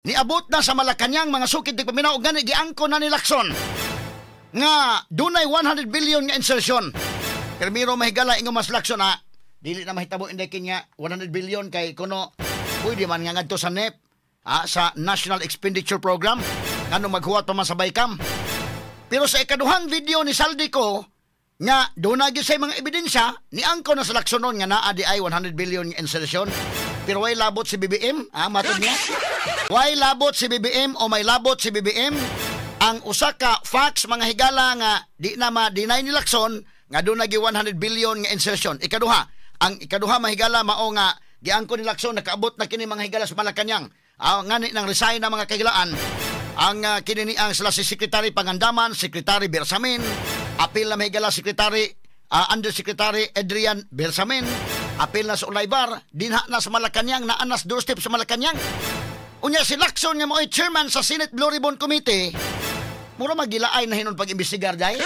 Niabot na sa Malacañang, mga sukid tigpaminaw, og gani giangko na ni Lacson nga dunay 100 billion nga insertion. Primero, mahigala, ingon mas Lacson na dili na mahitabo, inday nga 100 billion kay kuno pwede man nga ngadto sa NEP, sa National Expenditure Program, ngano maghuwat pa man sa BICAM. Pero sa ikaduhang video ni Zaldy Co nga doon na gyud sa mga ebidensya, niangko na sa Lacsonon nga naa di ay 100 billion nga insertion. Pero way labot si BBM, matod niya. Way labot si BBM o may labot si BBM. Ang usa ka facts, mga higala, nga di na ma-deny ni Lacson nga doon nagi 100 billion nga insertion. Ikaduha, ang ikaduha, mahigala, mao nga giangko ni Lacson nakaabot na kini, mga higala, sa Malacañang. Ngani nang resign na, mga kahigalaan, ang kini ang sila si Secretary Pangandaman, Secretary Bersamin, apil na, mahigala, Secretary Undersecretary Adrian Bersamin, apil na sa Olaivar, dinha na sa Malacañang, naa na sa doorstep sa Malacañang. Unya si Lacson nga mao'y chairman sa Senate Blue Ribbon Committee, mura magilaay na hinon pag-imbestigar dai.